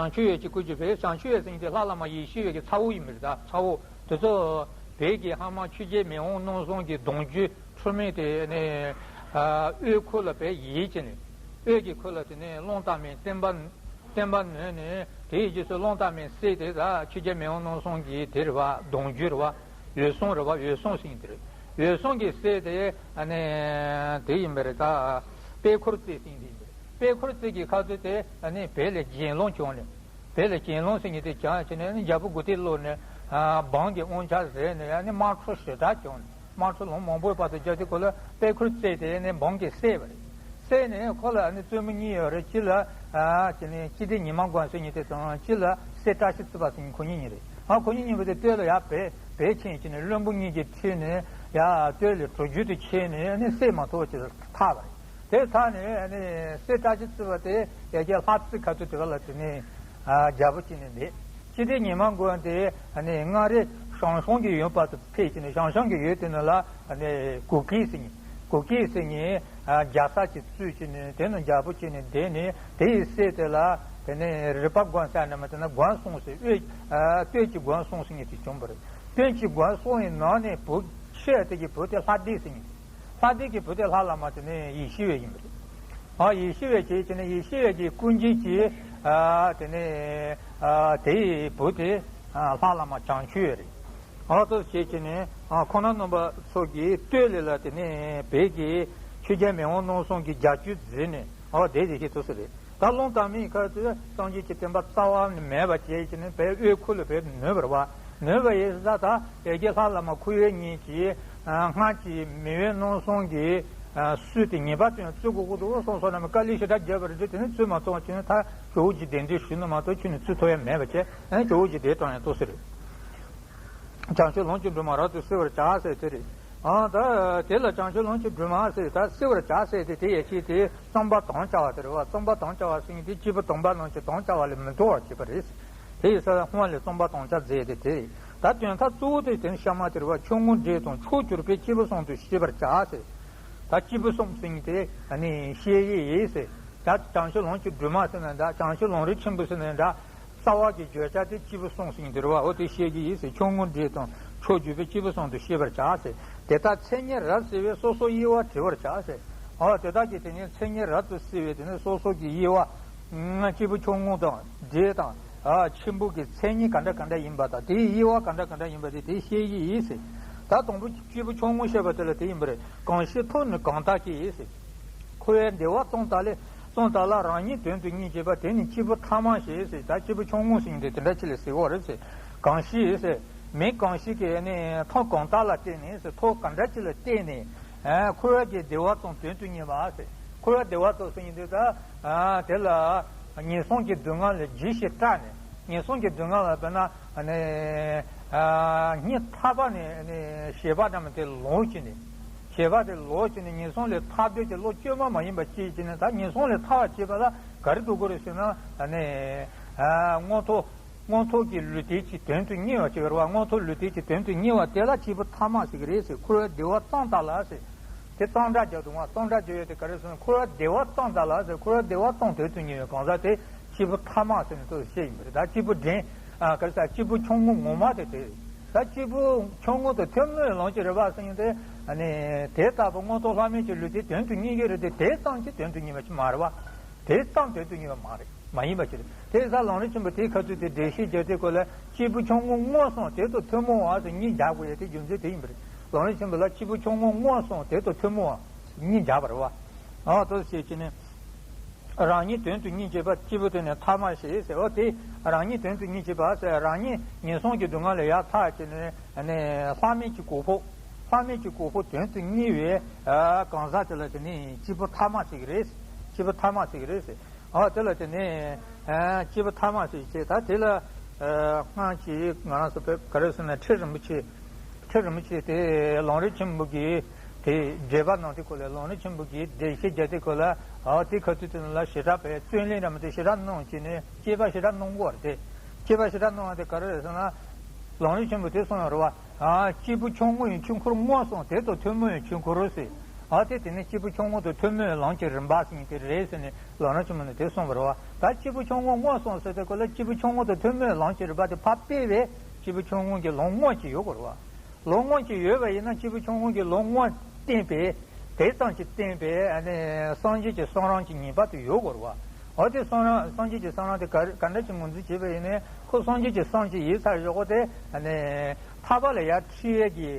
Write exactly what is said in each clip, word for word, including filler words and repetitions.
བྱང་ཆུབ་འོད་ཀྱི་སྐུ་གྱུར་པས། བྱང་ཆུབ་འོད་ཟེར་མཁན་དེ་ལྷ་བླ་མ་ཡེ་ཤེས་འོད་ཀྱི་ཚ་བོ་ཡིན་པ་རེད། ད་ཚ་བོ་དེ་ཚོ་བོད་ཀྱི་ཧ་མ་ཆོས་རྒྱལ་མེས་དབོན་རྣམ་གསུམ་གྱི་གདུང་རྒྱུད་འཁྲུལ་མེད་དེ་ནས་འོད་ཁུ་ལ་བས་ཡིད་ཀྱི་ནས། འོད་ཀྱི་ཁུ་ལ་དེ་ནས་རླུང་རྟ་མེན་བརྟན་པ། བརྟན་པ་ནོན་ནས་དེའི་རྗེས་སུ་རླུང་རྟ་མེན་བསྲེས་ཏེ། ད་ཆོས་རྒྱལ་མེས་དབོན་རྣམ་གསུམ་གྱི་དེ་རེད་བ། གདུང་རྒྱུད་རེད་བ། འོད་སྲུང་རེད་བ། འོད་སྲུང་ཟེར་མཁན་དེ་རེད། འོད་སྲུང་གིས་བསྲེས་ཏེ་ཨ་ནི་དེ་ཡིན་པ་རེད། ད་པད་ཁུར་རྩེ་ཟེར་མཁན་དེ་ཡིན་པ་རེད། པད་ཁུར་རྩེ་གི་ཁ་ཐུག་དེ་ཨ་ནི་བོད་ལ་གྱེན་ལངས་བྱུང་ནས། བོད་ལ་གྱེན་ལངས་ཟེར་མཁན་དེ་བྱུང་བྱས་ནས་ཨ་ནི་རྒྱལ་པོ་མགོ་ཐོད་བསླུས་ནས་ཨ་འབངས་ཀྱི་དབང་ཆ་བཟས་ནས་ཨ་ནི་དམག་འཁྲུག་ཞེ་དྲག་བྱུང་ནས། དམག་འཁྲུག་ལོ་མང་པོའི་བར་དུ་རྒྱག་དུས་སྐབས་ལ་པད་ཁུར་རྩེ་དེ་ནི་འབངས་ཀྱིས་བསད་པ་རེད། བསད་ནས་ཁོ་ལ་ནི་བཙུན་མོ་གཉིས་ཡོད་རེད། གཅིག་ལ་ཨ་དེ་ནི་སྤྱི་བདེ་ཉི་མ་མགོན་ཟེར་མཁན་དེ་དང་། གཅིག་ལ་སྲས་བཀྲ་ཤིས་བརྩེགས་པ་ཟེར་མཁན། ཁོ་གཉིས་གཉིས་རེད། ཨ་ཁོ་གཉིས་གཉིས་པོ་དེ་སྟོད་ལ་ཡར་བོད་བོད་ཕྱིན་བྱས་ནས་བློན་པོ་གཉིས་ཀྱིས་ཁྲིད་ནས་ཡར་སྟོད་ལ་གྲོས་བསྡུར་དུ་ཁྱེར་ནས་ནི་བསད་མ་ཐུབ་བྱས་ཐར་བ་རེད། དེ་ཐག་ནས་ནི་སྲས་བཀྲ་ཤིས་བརྩེགས་པ་དེ་ཡ་གྱལ་ལྷ་རྩེ་ཁ་ཐུག་དེ་ག་ལ་དེ་ནས་རྒྱལ་པོ་བྱས་ནས་བསྡད། སྤྱི་བདེ་ཉི་མ་མགོན་དེ་ནི་མངའ་རིས་ཞང་ཞུང་གི་ཡུལ་བར་དུ་ཕེབས་བྱས་ནས། ཞང་ཞུང་གི་ཡུལ་དེ་ནི་ལ་ནི་གུ་གེ་ཟེར་མཁན། གུ་གེ་ཟེར་མཁན་རྒྱལ་ས་ཅིག་བཙུགས་བྱས་ནས་དེ་ནི་རྒྱལ་པོ་བྱས་ནས་བསྡད་ནས། དེ་ཡི་སྲས་དེ་ལ་དེ་ནི་རུས་པ་མགོན་ཟེར་ནས་མ། དེ་ནི་མགོན་སྲུང་ཟེར། འོད་སྟོད་ཀྱི་མགོན་སྲུང་ཟེར་མཁན་དེ་བྱུང་བ་རེད། སྟོད་ཀྱི་མགོན་སྲུང་ཡི་ནང་ནས་བུ་ཆེ་དེ་གི་བུ་དེ་ལྷ་སྡེ་ཟེར་མཁན། ལྷ་སྡེ་གི་བུ་དེ་ལྷ་བླ་མ་དེ་ནི་ཡེ་ཤེས་འོད་ཡིན་པ་རེད། ཨ་ཡེ་ཤེས་འོད་བྱས་བྱས་ནས་ཡེ་ཤེས་འོད་ཀྱི་སྐུ་འགྱེད་ཀྱི་ཨ་དེ་ནི་ཨ་དེའི་བུ་དེ་ཨ་ལྷ་བླ་མ་བྱང་ཆུབ་འོད་རེད། ཨ་ཏོ་བྱས་བྱས་ནས་ཨ་ཁོང་རྣམ་པ་ཚོ་གིས་སྟོད་ལ་ལ་དེ་ནི་བོད་ཀྱི་ཆོས་རྒྱལ་མེས་དབོན་རྣམ་གསུམ་གྱི་རྒྱལ་རྒྱུད་འཛིན་ནས། ཨོ་དེ་དེ་ཤེས་ཐུབ་ས་རེད། ད་རླུང་རྟ་མེན་ཁ་ཐུག་སངས་རྒྱས་ཀྱི་བསྟན་པ་རྩ་བ་ནས་མེད་པ་བྱས་བྱས་ནས་བོད་འོད་ཁུ་ལ་བོད་ནོན་པ་རེད་བ། ནོན་པ་ཡིན་ཙང་ད་ཡ་གྱལ་ལྷ་བླ་མ་ཁུ་ཡོན་གཉིས་ཀྱིས་ཨ་སྔར་གྱི་མེས་དབོན་རྣམ་གསུམ་གྱི་ཨ་སྲོལ་དེ་ངེས་པར་དུ་ཡང་བཙུགས་དགོས་ཀྱི་འདུག་གསུངས་སོང་ན། དཀའ་ལས་ཞེ་དྲག་བརྒྱབ་པ་རེད། དེ་ནི་བཙུགས་མ་ཐུབ་བྱས་ནས་ད་ཇོ་བོ་རྗེ་གདན་འདྲེན་ཞུས་ན་མ་གཏོགས་ཁྱོན་ནས་བཙུགས་ཐུབ་ཡ་མེད་པ་བྱས། ཨ་ཇོ་བོ་རྗེ་གདན་དྲངས་ཡ་ཐུབ་ས་རེད། བྱང་ཆུབ་ལམ་གྱི་སྒྲོན་མ་རབ་ཏུ་བསིལ་བར་བྱ་ཟེར་དེ་རེད། ཨ་ད་དེ་ལ་བྱང་ཆུབ་ལམ་གྱི་སྒྲོན་མ་ཟེར། ད་བསིལ་བར་བྱ་ཟེར་དེ་དེ་ཡེ་ཤེས་དེ་གཙང་པ་དམ་བཅའ་བ་དེ་རེད་བ། གཙང་པ་དམ་བཅའ་བ་ཟེར་མཁན་དེ་སྐྱེས་བུ་དམ་པ་རྣམས་ཀྱིས་དམ་བཅའ་བ་ལས་མི་འགྲོ་བར་བྱེད་པ་རེད། དེ་ཡི་ས་ལ་སྔོན་ལ་གཙང་པ་དམ་བཅའ་མཛད་དེ་དེ་རེད། ད་དོན་དག་གཙོ་བོ་དེ་དེ་ནི་གཤའ་མ་དེ་རེད་བ། ཆོས་མངོན་འདྲེན་དང་མཆོག་གྱུར་པའི་སྐྱེས་བུ་གསུམ་དུ་ཤེས་པར་བྱ་ཟེར། ད་སྐྱེས་བུ་གསུམ་ཟེར་མཁན་དེ་ནི་བཤེས་གཉེན་ཡིན་ཟེར། ད་བྱང་ཆུབ་ལམ་གྱི་སྒྲོན་མ་ཟེར་ན་འདྲ། བྱང་ཆུབ་ལམ་རིམ་ཆེན་པོ་ཟེར་ན་འདྲ། རྩ་བ་གི་བརྗོད་བྱ་དེ་སྐྱེས་བུ་གསུམ་ཟེར་གྱི་འདུག་རེད་བ། འོ་དེ་ཤེས་ཀྱི་ཡིན་ཟེར། ཆོས་མངོན་འདྲེན་དང་མཆོག་གྱུར་པའི་སྐྱེས་བུ་གསུམ་དུ་ཤེས་པར་བྱ་ཟེར། དེ་དག་མཚན་ཉིད་རབ་གསལ་བས་སོ་སོའི་དབྱེ་བ་བྲི་བར་བྱ་ཟེར། འོ་དེ་དག་གི་དེ་ནི་མཚན་ཉིད་རབ་ཏུ་གསལ་བས་དེ་ནི་སོ་སོ་གི་དབྱེ་བ། སྐྱེས་བུ་ཆུང་ངུ་དང་འབྲིང་དང་ཆེན་པོ་གི་མཚན་ཉིད་ག་འདྲ་ག་འདྲ་ཡིན་པ་དང་། དེའི་དབྱེ་བ་ག་འདྲ་ག་འདྲ་ཡིན་པ་དེ་དེ་ཤེས་ཀྱི་ཡིན་ཟེར། ད་དང་པོ་སྐྱེས་བུ་ཆུང་ངུ་བཤད་པ་དེ་ལ་དེ་ཡིན་པ་རེད། གང་ཞིག་ཐོབ་ནས་གང་དག་སྐྱེ་ཟེར། འཁོར་བའི་བདེ་བ་ཙམ་དག་ལས། ཙམ་དག་ལ་རང་ཉིད་དོན་དུ་གཉེར་བྱེད་པ་དེ་ནི་སྐྱེས་བུ་ཐ་མ་ཞེས་ཟེར། ད་སྐྱེས་བུ་ཆུང་ངུ་ཟེར་མཁན་དེ་དེ་འདྲ་ཅིག་ལ་ཟེར་བ་རེད་ཟེར། གང་ཞིག་ཟེར། མི་གང་ཞིག་གིས་ནི་ཐབས་གང་དག་ལ་བརྟེན་ནས་ཟེར། ཐབས་གང་འདྲ་ཅིག་ལ་བརྟེན་ནས་ཨ་འཁོར་བའི་བདེ་བ་ཙམ་དོན་དུ་གཉེར་བ་ཟེར། འཁོར་བའི་བདེ་བ་ཙམ་ཟེར་མཁན་དེ་ད་ཨ་དེ་ལ་ངན་སོང་གི་སྡུག་བསྔལ་ལ་རྒྱུ་ཞིག་སྤྲད་ནས། ངན་སོང་གི་སྡུག་བསྔལ་ལ་དཔེར་ན་ནི་ཨ་སྙིང་ཐག་པ་ནས་ནི་ཞེན་པ་འདྲ་མིན་དེ་ལོག་བྱས་ནས། ཞེན་པ་དེ་ལོག་བྱས་ནས་ངན་སོང་ལས་ཐར་འདོད་ཀྱི་བློ་བཅོས་མ་མ་ཡིན་པ་སྐྱེས་བྱས་ནས། ད་ངན་སོང་ལས་ཐར་བ་བྱེད་པ་ལ་ག་རེ་འགྲོ་དགོས་རེད་ཟེར་ན། ཨ་ནི་ཨ་མངོན་མཐོ་མངོན་མཐོ་གི་ལུས་རྟེན་གྱི་དོན་དུ་གཉེར་བ་ཅིག་རེད་བ། མངོན་མཐོ་ལུས་རྟེན་གྱི་དོན་དུ་གཉེར་བ་དེ་ལ་སྐྱེས་བུ་ཐ་མ་ཟེར་གྱི་རེད་ཟེར། འཁོར་བའི་བདེ་བ་ཙམ་དག་ལ་ཟེར། དེ་གཙང་སྦྲ་རྒྱག་འདུག་བ། གཙང་སྦྲ་རྒྱག་ཡས་དེ་ག་རེ་ཟེར་ན། འཁོར་བའི་བདེ་བ་ཙམ་དག་ལ་ཟེར། འཁོར་བའི་བདེ་བ་ཙམ་དོན་དུ་གཉེར་བའི་གང་ཟག་དེ་སྐྱེས་བུ་ཐ་མ་ཟེར་ནས་དེ་བཤད་ཡིན་པ་རེད། ད་སྐྱེས་བུ་འབྲིང་ཨ་ག་རེ་ཟེར། སྐྱེས་བུ་ཆུང་ངུ་ངོ་མ་དེ་དེ་རེད། ད་སྐྱེས་བུ་ཆུང་ངུ་དང་ཐུན་མོང་བའི་ལམ་གྱི་རེད་བ་ཟེར་མཁན་དེ། ཨ་ནི་དེ་ལྟ་བུ་མངོན་མཐོ་ལྷ་མིན་གྱི་ལུས་རྟེན་དོན་དུ་གཉེར་གྱི་རེད་དེ། དེ་ཙམ་གྱིས་དོན་དུ་གཉེར་བ་ཅིག་མ་རེད་བ། དེ་ཙམ་དོན་དུ་གཉེར་བ་མ་རེད། མ་ཡིན་པ་ཅིག་རེད། དེ་ཡིན་ཙང་ལམ་རིམ་ཆེན་པོ་དེའི་ཁ་ཐུག་དེ་འགྲེལ་བཤད་རྒྱག་དུས་སྐབས་ལ་སྐྱེས་བུ་ཆུང་ངུ་སྔོན་སོང་དེ་དང་ཐུན་མོང་བ་ཟེར་གཉིས་རྒྱག་དགོས་ཡ་དེ་རྒྱུ་མཚན་དེ་ཡིན་པ་རེད། ལམ་རིམ་ཆེན་པོ་ལ་སྐྱེས་བུ་ཆུང་ངུ་སྔོན་སོང་དེ་དང་ཐུན་མོང་བ་གཉིས་རྒྱག་པ་རེད་བ། ཨ་ཏོ་ཞེས་བྱས་ནས། རང་ཉིད་དོན་དུ་གཉེར་བྱེད་པ་སྐྱེས་བུ་དེ་ནི་ཐ་མ་ཞེས་ཟེར་བ་དེ། རང་ཉིད་དོན་དུ་གཉེར་བྱེད་པ་ཟེར། རང་ཉིད་ངན་སོང་གི་སྡུག་བསྔལ་ལས་ཡར་ཐར་བྱས་ནས་ནས་ལྷ་མིན་གྱི་གོ་འཕང་། ལྷ་མིན་གྱི་གོ་འཕང་དོན་དུ་གཉེར་བའི་ཨ་གང་ཟག་དེ་ལ་དེ་ནི་སྐྱེས་བུ་ཐ་མ་ཟེར་གྱི་རེད། སྐྱེས་བུ་ཐ་མ་ཟེར་གྱི་རེད་ཟེར། ཨ་དེ་ལ་དེ་ནི་ཨ་སྐྱེས་བུ་ཐ་མ་ཟེར་བྱས། ད་དེ་ལ་ཨ་སྔར་གྱི་ང་རང་ཚོ་བོད་ག་རེ་ཟེར་ན། ཁྲི་རིན་པོ་ཆེ། ཁྲི་རིན་པོ་ཆེ་དེ་ལམ་རིམ་ཆེན་པོ་གི་དེ་འགྲེལ་པ་གནང་དུས་སྐབས་ལ། ལམ་རིམ་ཆེན་པོ་གི་འགྲེལ་བཤད་རྒྱག་དུས་སྐབས་ལ། ཨ་དེ་ཁ་ཐུག་དེ་ལ་ཞེ་དྲག་པའི་རྩོད་གླེང་འདྲ་མིན་དེ་ཞེ་དྲག་གནང་བྱས་ནས། དཔྱད་པ་ཞེ་དྲག་གནང་དགོས་རེད་དེ། དཔྱད་པ་ཞེ་དྲག་གནང་བ་དེ་ག་རེ་རེད་ཟེར་ན། ལམ་རིམ་ཆེན་པོ་དེ་གསུངས་ཡོད་རེད་བ། ཨ་སྐྱེས་བུ་ཆུང་ངུ་ཡི་ཆོས་འཁོར་སྔོན་སོང་དེ་དང་ཐུན་མོང་བའི་ཆོས་འཁོར་ཟེར། ཨ་དེ་དེ་ནི་སྐྱེས་བུ་ཆུང་ངུ་དང་ཐུན་མོང་བའི་ལམ་གྱི་རིམ་པ་ཟེར་མཁན་དེ་རེད་ཟེར་ནས་ལམ་རིམ་ཆེན་མོ་ནས་དེ་གསུངས་པ་རེད་བ། ད་སྐྱེས་བུ་ཆུང་ངུ་སྔོ་སོང་ཟེར་དུས་སྐབས་ལ་སྐྱེས་བུ་ཆུང་ངུ་དང་ཐུན་མོང་བའི་ལམ་གྱི་རིམ་པ་དེ་ཕར་སྤེལ་བས་སྐྱེས་བུ་ཆུང་ངུ་གི་ལམ་སྔོན་གྱི་ཡོད་དགོས་རེད་བ། ལམ་སྔོན་གྱི་ཡོད་པ་ཡིན་ན་སྐྱེས་བུ་ཆུང་ངུ་གི་ལམ་སྔོན་བསྟན་པས་དེ་ཙམ་གྱིས་བསྟན་པས་ཨ་ནི་སངས་རྒྱས་ཀྱི་གསུང་རབ་ཀྱི་ངེས་པར་དུ་ཡོད་དགོས་རེད་བ། འོ་དེ་གསུང་རབ་སངས་རྒྱས་ཀྱི་གསུང་རབ་དེ་ག་ག་འདྲ་ཅིག་ངོས་འཛིན་བྱས་པ་ཡིན་ནའི་ཁོ་སངས་རྒྱས་ཀྱི་གསུང་ཅིག་ཡིན་ཚར་ཞོག་གོ། དེ་ཨ་ནི་ཐར་པ་ལ་ཡར་ཁྲིད་ཡས་ཀྱི་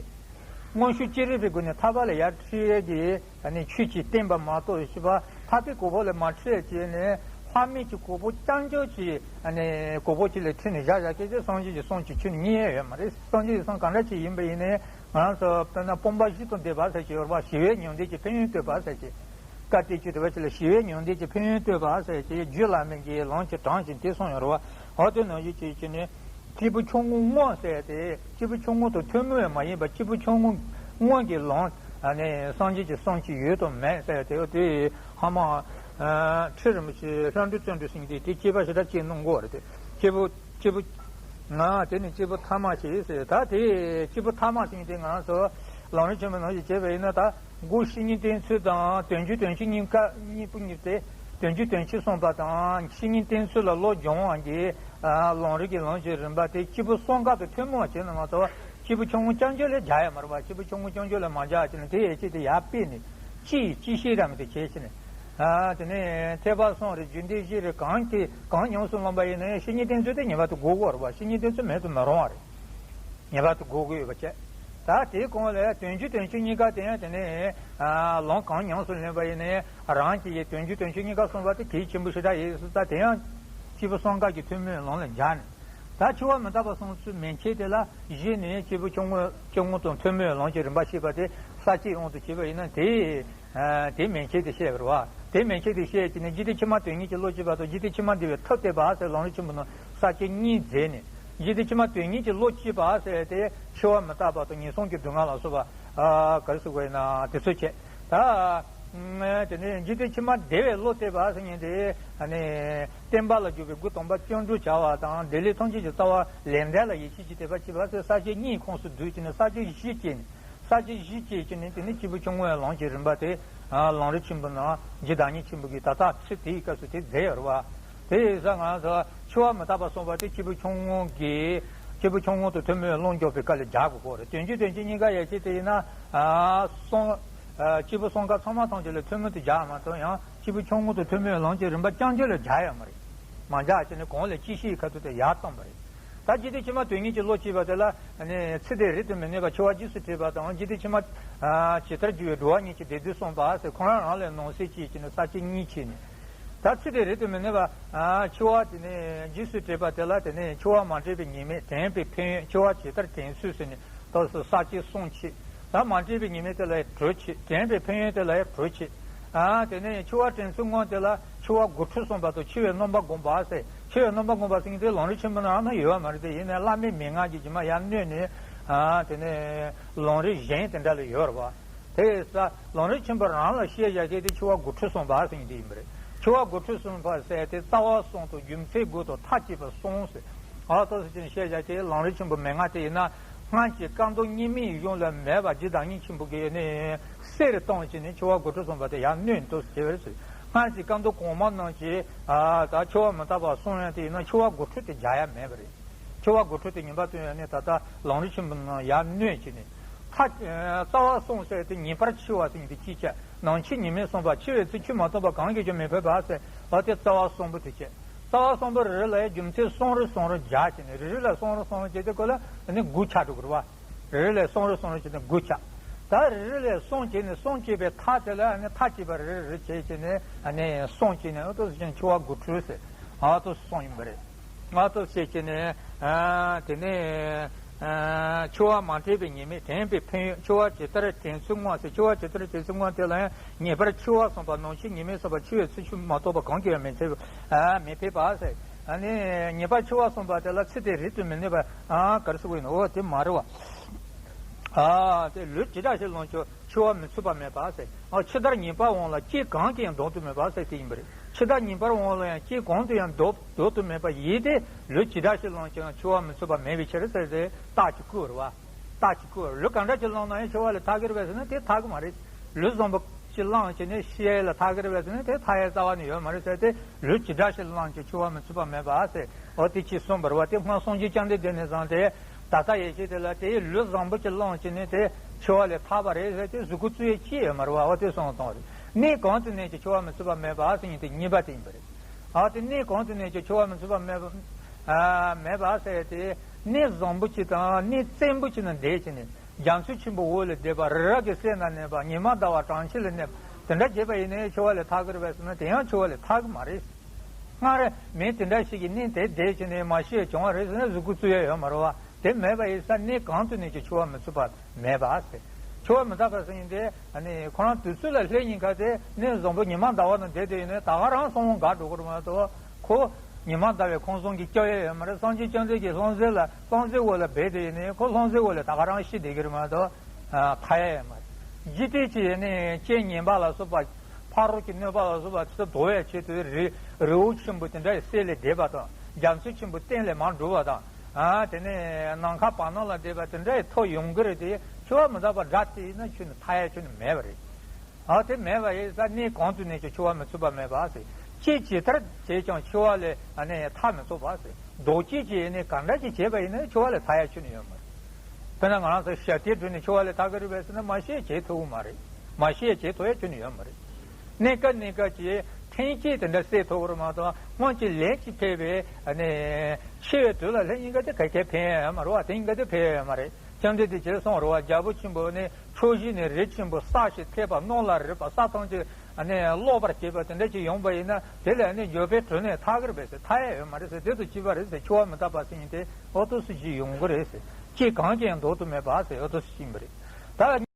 མངོན་ཤུགས་ཅི་རིགས་པའི་སྒོ་ནས་ཐར་པ་ལ་ཡར་ཁྲིད་ཡས་ཀྱི་ཨ་ནི་ཆོས་ཅིག་བསྟན་པ་མ་གཏོགས་ཞུ་བ་ཐར་པའི་གོ་འཕང་ལ་མ་ཁྲིད་བྱས་ནས་ལྷག་མེད་ཀྱི་གོ་འཕང་རྐྱང་རྐྱང་ཅིག་ཨ་ནི་གོ་འཕང་ཅིག་ལ་ཁྲིད་ནས་བཞག་བཞག་སྐད་ཆ་སངས་རྒྱས་ཀྱི་གསུང་ཅིག་ཁྱོན་ནས་རྙེད་ཡས་ཡོད་མ་རེད། སངས་རྒྱས་ཀྱི་གསུང་ག་འདྲ་ཅིག་ཡིན་པ་ཡིན་ནའི་ང་རང་ཚོ་དཔེར་ན་སྤོང་བ་བཞི་དང་ལྡན་པ་ཟེར་གྱི་ཡོད་རེད་བ། ཞི་བའི་མྱང་འདས་ཀྱི་ཕན་ཡོན་བསྟོད་པ་ཟེར་གྱི། བཀའ་གཏེར་བཅུ་དེ་བ་ཅིག་ལ་ཞི་བའི་མྱང་འདས་ཀྱི་ཕན་ཡོན་བསྟོད་པ་ཟེར་གྱི་རྒྱུད་བླ་མའི་གི་ལམ་གྱི་གྲངས་ཅིག་དེ་གསུངས་ཡོད་རེད་བ། འོ་དེ་ནང་བཞིན་བྱས་བྱས་ནས་སྐྱེས་བུ་ཆུང་ངུ་སྔོན་ཟེར་ཏེ་སྐྱེས་བུ་ཆུང་ངུ་དང་ཐུན་མོང་བའི་མ་ཡིན་པ་སྐྱེས་བུ་ཆུང་ངུ་སྔོན་གྱི་ལམ་ཨ་ནི་སངས་རྒྱས་ཀྱི་གསུང་ཅིག་ཡོད་དམ་མེད་ཟེར་ཏེ་འོ་དེ་ཧ་མ་ཁྲི་རིན་པོ་ཆེ་ལྷ་འབྲུག་བརྩོན་འགྲུས་ཟེར་མཁན་དེ་དེ་དཔྱད་པ་ཞེ་དྲག་བྱས་གནང་དགོས་རེད་དེ། སྐྱེས་བུ་སྐྱེས་བུ། ང་དེ་ནི་སྐྱེས་བུ་ཐ་མ་ཞེས་ཟེར། ད་དེ་སྐྱེས་བུ་ཐ་མ་ཟེར་མཁན་དེ་ང་ཚོ་ལམ་རིམ་ཆེན་མོ་ནང་བཞིན་བྱས་པ་ཡིན་ན། ད་མགོ་བཤེས་གཉེན་བསྟེན་ཚུལ་དང་དོན་བྱེད་དོན་སྤྱི་གཉིས་ཀ་གཉིས་པོ་གཉིས་ཏེ། དོན་བྱེད་དོན་སྤྱི་གསུངས་པ་དང་བཤེས་གཉེན་བསྟེན་ཚུལ་ལ་བློ་སྦྱོང་བ་གི་ལམ་རིམ་གྱི་ལམ་གྱི་རིམ་པ་དེ་སྐྱེས་བུ་གསུམ་ཀ་དང་ཐུན་མོང་བ་བྱས་ན་ང་ཚོ་སྐྱེས་བུ་ཆུང་ངུ་རྐྱང་རྐྱང་ལ་སྦྱར་ཡ་མ་རེད་པ། སྐྱེས་བུ་ཆུང་ངུ་རྐྱང་རྐྱང་ལ་མ་སྦྱར་བྱས་ན་དེ་ཡས་ཆེད་དུ་ཡར་སྤེལ་ནས་སྤྱི་ཡི་སྤྱི་བཤད་ར་མི་དེ་བྱས་ཕྱིན་ནས། ཨ་དེ་ནས་ཐེག་པ་གསུམ་རེད། རྒྱུད་སྡེ་བཞི་རེད། གང་དེ་གང་ཉམས་སུ་ལེན་པ་ཡིན་ན་ཡང་བཤེས་གཉེན་བསྟེན་ཚུལ་དེ་ངེས་པར་དུ་དགོས་དགོས་རེད་པ། བཤེས་གཉེན་བསྟེན་ཚུལ་མེད་དུ་མི་རུང་བ་རེད། ངེས་པར་དུ་དགོས་དགོས་ཡོད་པ་བྱས། ད་དེའི་གོང་ལ་དོན་བྱེད་དོན་སྤྱི་གཉིས་ཀ་དེ་ཡང་དེ་ནས་ཨ་ལམ་གང་ཉམས་སུ་ལེན་པ་ཡིན་ན་ཡང་རང་གི་ཡི་དོན་བྱེད་དོན་སྤྱི་གཉིས་ཀ་གསུངས་པ་དེ་གལ་ཆེན་པོ་ཞེ་དྲག་ཡིན་ཟེར། ད་དེ་ཡང་སྐྱེས་བུ་གསུམ་ཀ་གི་ཐུན་མོང་ལམ་ལ་སྦྱར་ནས། ད་འཆི་བ་མི་རྟག་པ་གསུང་ཚུལ་མན་ཆད་དེ་ལ་གཞི་ནས་སྐྱེས་བུ་ཆུང་ངུ་ཆུང་ངུ་དང་ཐུན་མོང་ལམ་གྱི་རིམ་པ་ཤེས་པ་དེ་ས་བཅད་དབང་དུ་བྱས་པ་ཡིན་ན་དེ་དེ་མན་ཆད་དེ་བཤད་པ་རེད་བ། དེ་མན་ཆད་དེ་བཤད་ཀྱི་ནས་འཇིག་རྟེན་ཕྱི་མ་དོན་གཉེར་གྱི་བློ་སྐྱེས་པ་དང་འཇིག་རྟེན་ཕྱི་མ་འདུལ་བའི་ཐབས་བསྟན་པ་ཟེར་ལམ་རིམ་ཆེན་པོ་ནང་ས་བཅད་གཉིས་མཛད་ནས། འཇིག་རྟེན་ཕྱི་མ་དོན་གཉེར་གྱི་བློ་སྐྱེས་པ་ཟེར་དེ་འཆི་བ་མི་རྟག་པ་དང་ངན་སོང་གི་སྡུག་བསྔལ་ལ་སོགས་པ་ག་རེ་ཟེར་དགོས་ཡིན་ན་དེ་ཚོ་བྱས། ད། དེ་ནས་འཇིག་རྟེན་ཕྱི་མ་བདེ་བའི་བློ་གཏད་པ་ཟེར་མཁན་དེ་ཨ་ནི་བསྟན་པ་ལ་འཇུག་པའི་སྒོ་དམ་པ་སྤྱོད་འགྲོ་བྱ་བ་དང་བདེ་ལེགས་ཐམས་ཅད་ཀྱི་རྩ་བ་ལས་འབྲས་ལ་ཡིད་ཆེས་ཀྱི་དད་པ་བྱེད་པ་ཟེར་ས་བཅད་གཉིས་ཁོངས་སུ་བསྡུས་ཀྱི་ནས་ས་བཅད་བཞི་བྱས་ནས། ས་བཅད་བཞི་བྱས་ཀྱི་ནས་དེ་ནི་སྐྱེས་བུ་ཆུང་ངུའི་ལམ་གྱི་རིམ་པ་དེ་ལམ་རིམ་ཆེན་པོ་ནང་རྗེ་བདག་ཉིད་ཆེན་པོ་གིས་ད་ལྟ་ཚིག་དེའི་སྐབས་སུ་དེ་མཛད་ཡོད་རེད་བ། དེ་ཡིན་ཙང་ང་ཚོ་འཆི་བ་མི་རྟག་པ་གསུངས་པ་དེ་སྐྱེས་བུ་ཆུང་ངུ་གི་སྐྱེས་བུ་ཆུང་ངུ་དང་ཐུན་མོང་ལམ་སྐྱོང་བའི་སྐབས་ལ་སྦྱར་དགོས་སྐོར་རེད། དོན་བྱེད་དོན་སྤྱི་གཉིས་ཀ་ཡན་ཆད་དེ་ཡིན་ན་གསུང་སྐྱེས་བུ་གསུམ་ཀ་ཚང་མ་ཐམས་ཅད་ལ་ཐུན་མོང་དུ་སྦྱར་མ་གཏོགས་ཡང་སྐྱེས་བུ་ཆུང་ངུ་དང་ཐུན་མོང་ལམ་གྱི་རིམ་པ་རྐྱང་རྐྱང་ལ་སྦྱར་ཡོད་མ་རེད། མ་སྦྱར་བྱས་ནས་གོང་ལ་སྤྱི་བཤད་ཁ་ཐུག་དེ་ཡར་བཏང་པ་རེད། ད་འཇིག་རྟེན་ཕྱི་མ་དོན་གཉེར་གྱི་བློ་སྐྱེས་པ་དེ་ལ་ནི་ཚེ་འདིར་རིང་དུ་མི་གནས་པ་འཆི་བ་རྗེས་སུ་བྲྱེད་པ་དང་འཇིག་རྟེན་ཕྱི་མ་ཇི་ལྟར་འགྱུར་བའི་འགྲོ་བ་ཉིད་ཀྱི་བདེ་སྡུག་གསུངས་པ་ཟེར་ཁོ་རང་རང་ལས་ནང་གསེས་གཅིག་བྱས་ནས་ས་བཅད་གཉིས་ཕྱེ་ནས། ད་ཚེ་འདིར་རིང་དུ་མི་གནས་པ། ཨ་འཆི་བ་དེ་ནས་རྗེས་སུ་བྲྱེད་པ་དེ་ལ་དེ་ནས་འཆི་བ་མ་འདྲེས་པའི་ཉེས་དམིགས་དྲན་པའི་ཕན་ཡོན་འཆི་བ་ཇི་ལྟར་དྲན་ཚུལ་ཟེར་ནས་ད་སོ་ས་བཅད་གསུམ་ཕྱེ། ད་མ་འདྲེས་པའི་ཉེས་དམིགས་དེ་ལ་དྲུག་ཕྱེ། དྲན་པའི་ཕན་ཡོན་དེ་ལ་དྲུག་ཕྱེ། ཨ་དེ་ནས་འཆི་བ་དྲན་ཚུལ་དངོས་དེ་ལ་འཆི་བ་དགུ་ཕྲུགས་གསུངས་པ་དང་འཆི་བའི་རྣམ་པ་བསྒོམ་པ་ཟེར། འཆི་བའི་རྣམ་པ་བསྒོམ་པ་ཟེར་མཁན་དེ་ལམ་རིམ་ཆེན་པོ་ནང་ན་ཡོད་པ་མ་རེད་དེ། ཡིན་ནའི་བླ་མའི་མན་ངག་གིས་རྗེས་མ་ཡར་བསྣོན་ནས་ཨ་དེ་ནས་ལམ་རིམ་གཞན་དེ་འདྲ་ལ་ཡོད་རེད་བ། དེ་ཡིན་ཙང་ལམ་རིམ་ཆེན་པོ་རང་ལ་བཤད་བཞག་མཁན་དེ་འཆི་བ་དགུ་ཕྲུགས་གསུངས་པ་ཟེར་མཁན་དེ་ཡིན་པ་རེད། འཆི་བ་དགུ་ཕྲུགས་གསུངས་པ་ཟེར་དེ་རྩ་བ་གསུམ་དང་རྒྱུ་མཚན་དགུ་དང་མཐའ་གཅིག་པ་གསུམ་ཟེར། ཨ་ཏོ་ཟེར་ཅན་བཤད་བཞག་མཁན་ལམ་རིམ་ཆེན་པོ་མན་ངག་དེ་ཡིན་ན་སྔར་གྱི་བཀའ་གདམས་སྙེ་མའི་གཞུང་ལ་མེད་པ་རྗེ་བདག་ཉིད་ཆེན་པོ་གིས་ནི་གསེར་བཏང་བྱས་ནས་འཆི་བ་དགུ་ཕྲུགས་གསུངས་པ་དེ་ཡར་བསྣོན་ཏོ་ཟེར་བྱས་པ་རེད་ཟེར། སྔར་གྱི་བཀའ་གདམས་གོང་མ་རྣམས་ཀྱིས་ཨ་ད་འཆི་བ་མི་རྟག་པ་གསུང་ཡག་དེ་ཡིན་ན་འཆི་བ་དགུ་ཕྲུགས་དེ་སྦྱར་ཡག་མེད་པ་རེད། འཆི་བ་དགུ་ཕྲུགས་དེ་ངེས་པར་དུ་ཡང་ནི་ད་ལྟ་ལམ་རིམ་ཆེན་པོ་ནང་ཡར་བསྣོན་བྱས་ནས། མཐའ་རྩ་བ་གསུམ་ཟེར་དེ་ངེས་པར་འཆི་བ་ཟེར་མཁན་དེ་གཅིག་བྱས། ནམ་འཆི་ཉི་མའི་གསུངས་པ། འཆི་བའི་ཚེ་ཆོས་མ་ཐོབ་པ་གང་གིས་ཀྱང་མི་ཕོད་པ་ཟེར། ཨ་དེ་རྩ་བ་གསུམ་པོ་དེ་བྱས། རྩ་བ་གསུམ་པོ་རེ་རེ་ལ་ཡང་རྒྱུ་མཚན་གསུམ་རེ་གསུམ་རེ་སྦྱར་བྱས་ནས་རེ་རེ་ལ་གསུམ་རེ་གསུམ་རེ་བྱས་དེ་ཁོ་ལ་ནི་དགུ་ཆགས་འགྲོ་གི་རེད་བ། རེ་རེ་ལ་གསུམ་རེ་གསུམ་རེ་བྱས་ནས་དགུ་ཆགས། ད་རེ་རེ་ལ་གསུམ་བྱས་ནས་གསུམ་བྱས་པའི་མཐའ་དེ་ལ་ནི་མཐའ་གཅིག་པ་རེ་རེ་རེ་བྱས་བྱས་ནས་ནི་གསུམ་བྱས་ནས་ཨ་ཏོ་ཟེར་ཅན་འཆི་བ་དགུ་ཕྲུགས་ཟེར། ཨ་ཏོ་གསུམ་ཡིན་པ་རེད། ང་ཚོ་བཤད་ཀྱི་ནས། ཨ་དེ་ནས་ཨ་འཆི་བ་མ་འདྲེས་པའི་ཉེས་དམིགས་དྲན་པའི་ཕན་ཡོན། འཆི་བ་ཇི་ལྟར་དྲན་ཚུལ་དངོས་ཟེར། འཆི་བ་ཇི་ལྟར་དྲན་ཚུལ་དངོས་དེ་ལ་ཡང་ངེས་པར་འཆི་བ་གསུངས་པ། ནམ་འཆི་ཉི་མའི་གསུངས་པ། འཆི་བའི་ཚེ་ཆོས་མ་ཐོབ་པ་གང་གིས་ཡང་མི་ཕོད་པ། ཨ་མི་ཕོད་པ་ཟེར། ཨ་ནི་ངེས་པར་འཆི་བ་གསུངས་པ་དེ་ལ་ཚེ་འདིར་རིང་དུ་མི་གནས་པ། ཨ་ག་རེ་ཟེར་དགོས་ཡིན་ན་འོ་དེ་མ་རེད་བ། ཨ་དེ་ལུས་ཇི་འདྲ་ཞིག་བླངས་ཀྱང་འཆི་བ་མི་ཚུགས་པ་མེད་པ་ཟེར། ཨ་འཆི་བདག་ཉེས་པ་དབང་ལ་སྐྱེ་གང་གིས་ཡང་བཟློག་ཏུ་མེད་པ་ཟེར་དེ་ཡིན་པ་རེད། འཆི་བདག་ཉེས་པ་དབང་ལ་ཡང་སྐྱེ་གང་དུ་ཡང་བཟློག་བཟློག་ཏུ་མེད་པ་ཡིན་ཏེ། ལུས་ཇི་འདྲ་ཞིག་བླངས་ཀྱང་འཆི་བ་མི་ཚུགས་པ་མེད་པའི་ཕྱིར་ཟེར་ཏེ་རྟགས་ཀྱིས་བསྐུལ་བ་རེད་བ། རྟགས་ཀྱིས་བསྐུལ་བ་རེད། ལུས་གང་འདྲ་ཞིག་བླངས་ན་ཡང་འཆི་བ་ལས་ཐར་གྱི་རེད་པས་ཟེར་ན་དེ་ཐར་གྱི་མ་རེད། ལུས་བཟང་པོ་ཅིག་བླངས་བྱས་ནས་ཤི་ཡ་ལ་ཐར་གི་རེད་པས་ཟེར་ན་དེ་ཐར་ཡ་རྩ་བ་ནས་ཡོད་མ་རེད་ཟེར་ཏེ། ལུས་ཇི་འདྲ་ཞིག་བླངས་ཀྱང་འཆི་བ་མི་ཚུགས་པ་མེད་པ་ཟེར། འོ་དེ་ཅིག་གསུངས་པ་རེད་བ། དེ་སྔོན་སངས་རྒྱས་བཅོམ་ལྡན་འདས་ནས་བཟུང་སྟེ་ད་ལྟ་ཡེ་ཤེས་དེ་ལ་དེ་ལུས་བཟང་པོ་ཅིག་བླངས་བྱས་ནས་དེ་འཆི་བ་ལས་ཐར་པ་རེད་ཟེར་ཏེ་གཟུགས་པོ་བཙུགས་ཡས་ཅི་ཡོད་མ་རེད་བ། འོ་དེ་གསུངས་བཏང་བ་རེད། གནས་གང་དུ་གནས་ཀྱང་འཆི་བ་མི་ཚུགས་པ་མེད་པ་ཟེར་མཁན་དེ་གཉིས་པ་དེ་ཡིན་པ་རེད། ཨ་དེ་གནས་གང་དུ་གནས་ཀྱང་འཆི་བ་མི་ཚུགས་པ་མེད་པ། ཨ་མེད་པ་ཟེར་ཏེ། གནས་བཟང་པོ་ཅིག་དང་གནས་བཙན་པོ་ཅིག་ན་བསྡད་བྱས་ནས། རྒྱ་མཚོ་ཆེན་པོའི་འོག་ལ་བསྡད་པ། རི་རབ་ཀྱི་གསེང་ན་གནས་པ། ཉི་མ་ཟླ་བ་གྲང་ཁྱེར་ལ་གནས་པ། དེ་འདྲ་བྱས་པ་ཡིན་ནའི་འཆི་བ་ལས་ཐར་གི་རེད་པས་ཟེར་ན་དེ་ཡང་འཆི་བ་ལས་ཐར་གི་མ་རེད། སྔར་མི་དེ་འདྲ་ཞིག་གི་གནས་དེར་བསྡད་བྱས་ནས་མ་ཤི་བྱུང་བ་རེད་ཟེར་ན་གཟུགས་པོ་བཙུགས་ཡ་ཡོད་མ་རེད་བ། དེ་མེད་པ་ཡིན་ཙང་གནས་གང་དུ་གནས་ཀྱང་འཆི་བ་མི་ཚུགས་པ་མེད་པ་ཟེར། འཆི་བ་མི་རྟག་པ་ཟེར་མཁན་དེ་ཨ་ནི་ཁོ་རང་དུས་ཚོད་ལ་སླེབས་ཉིན་ཁ་དེ་གནས་བཟང་པོ་ཉི་མ་ཟླ་བ་ནང་བསྡད་དེ་ཡིན་ནའི་ད་ག་རང་སོང་དགའ་འགྲོ་གི་རེད་མ་གཏོགས། ཁོ་ཉི་མ་ཟླ་བའི་ཁང་བཟང་གི་སྐྱོ་ཡ་ཡོད་མ་རེད། སངས་རྒྱས་བཅོམ་ལྡན་འདས་ཀྱིས་ལྷ་མཛེས་ལ་ལྷ་མཛེས་འོག་ལ་སྦས་དེ་ཡིན་ནའི་ཁོ་ལྷ་མཛེས་འོག་ལ་ད་ག་རང་ཤི་བསྡད་ཀྱི་རེད་མ་གཏོགས། ཨ་ཐར་ཡ་ཡོད་མ་རེད། འཇིག་རྟེན་གྱི་ནི་རྐྱེན་ངན་པ་ལ་སོགས་པ། ཕ་རོལ་གྱི་གནོད་པ་ལ་སོགས་པ་ཚུར་ཟློག་ཡ་ཆེད་དུ་རི་རི་བོ་ཆེན་པོ་དེ་འདྲ་ཡི་གསེང་ལ་བསྡད་པ་དང་། རྒྱ་མཚོ་ཆེན་པོ་སྟེང་ལ་མར་འགྲོ་བ་དང་། ཨ་དེ་ནས་ནམ་མཁའ་བར་སྣང་ལ་བསྡད་པ་དེ་འདྲ་ཡི་ཐོབ་ཡོང་གི་རེད་དེ། འཆི་བ་མི་རྟག་པ་འདྲ་དེ་ཡིན་ན་ཁྱོན་ནས་ཐར་ཡ་ཁྱོན་ནས་མེད་པ་རེད། ཨ་དེ་མེད་པ་ཡིན་ཙང་གནས་གང་དུ་གནས་ཀྱང་འཆི་བ་མི་ཚུགས་པ་མེད་པ་ཟེར། ཅི་ཇི་ལྟར་བྱས་ཀྱང་འཆི་བ་ལས་ཨ་ནི་ཐར་མི་ཚུགས་པ་ཟེར། ལྡོག་སྐྱེས་ཀྱི་ནི་གང་འདྲ་ཅིག་བྱས་པ་ཡིན་ན་འཆི་བ་ལས་ཐར་ཡ་ཁྱོན་ནས་ཡོད་མ་རེད། དཔེར་ན་ང་རང་ཚོ་ཞབས་བརྟན་བསྒྲུབས་ནས་འཆི་བ་ལས་ཐར་གི་རེད་པས་ཟེར་ན་མ་ཤེས་བྱེད་ཐུབ་ཀྱི་མ་རེད། མ་ཤེས་བྱེད་ཐུབ་ཡ་ཁྱོན་ནས་ཡོད་མ་རེད། གནས་སྐབས་གནས་སྐབས་ཀྱི་ཕན་ཆད་དེ་འདྲ་སེལ་ཐུབ་ཀྱི་རེད་མ་གཏོགས། སྔོན་གྱི་ལན་གཅིག་ཕེབས་པའི་ཨ་ནི་འཆི་བའི་དུས་ལ་སླེབས་ཉིན་ཁ་དེ་ག་གེ་ཕན་ཡ་ཡོད་མ་རེད་བ། དེ་ཉིན་ཁ་དེ་ཕན་ཡ་ཡོད་མ་རེད། བཅོམ་ལྡན་འདས་ཀྱིས་གསུངས་རེད་བ། རྒྱལ་པོ་ཆེན་པོ་ནི་ཕྱོགས་བཞི་ནས་རི་ཆེན་པོ་ས་ཞིག་ཐེབས་པ། གནམ་ལ་རེག་པ། ས་ཐམས་ཅད་ཨ་ནི་རློག་པར་བྱེད་པ་དེ་འདྲ་ཅིག་ཡོང་བ་ཡིན་ན། དེ་ལ་ཨ་ནི་འགྱོད་པའི་དྲོད་ནས་ཐར་གི་རེད་པས་ཟེར། ཐར་ཡ་ཡོད་མ་རེད་ཟེར། དེ་དང་གཅིག་པ་རེད་ཟེར། འཆི་བ་མི་རྟག་པ་ཟེར་མཁན་དེ་འོ་འདུག་སེ་ཅིག་ཡོང་གི་རེད་ཟེར། སྐྱེ་གང་གིས་ཡང་ལྡོག་ཏུ་མེད་པ་ཟེར། འོ་འདུག་སེ་ཅིག་ཡིན་པ་རེད། ད་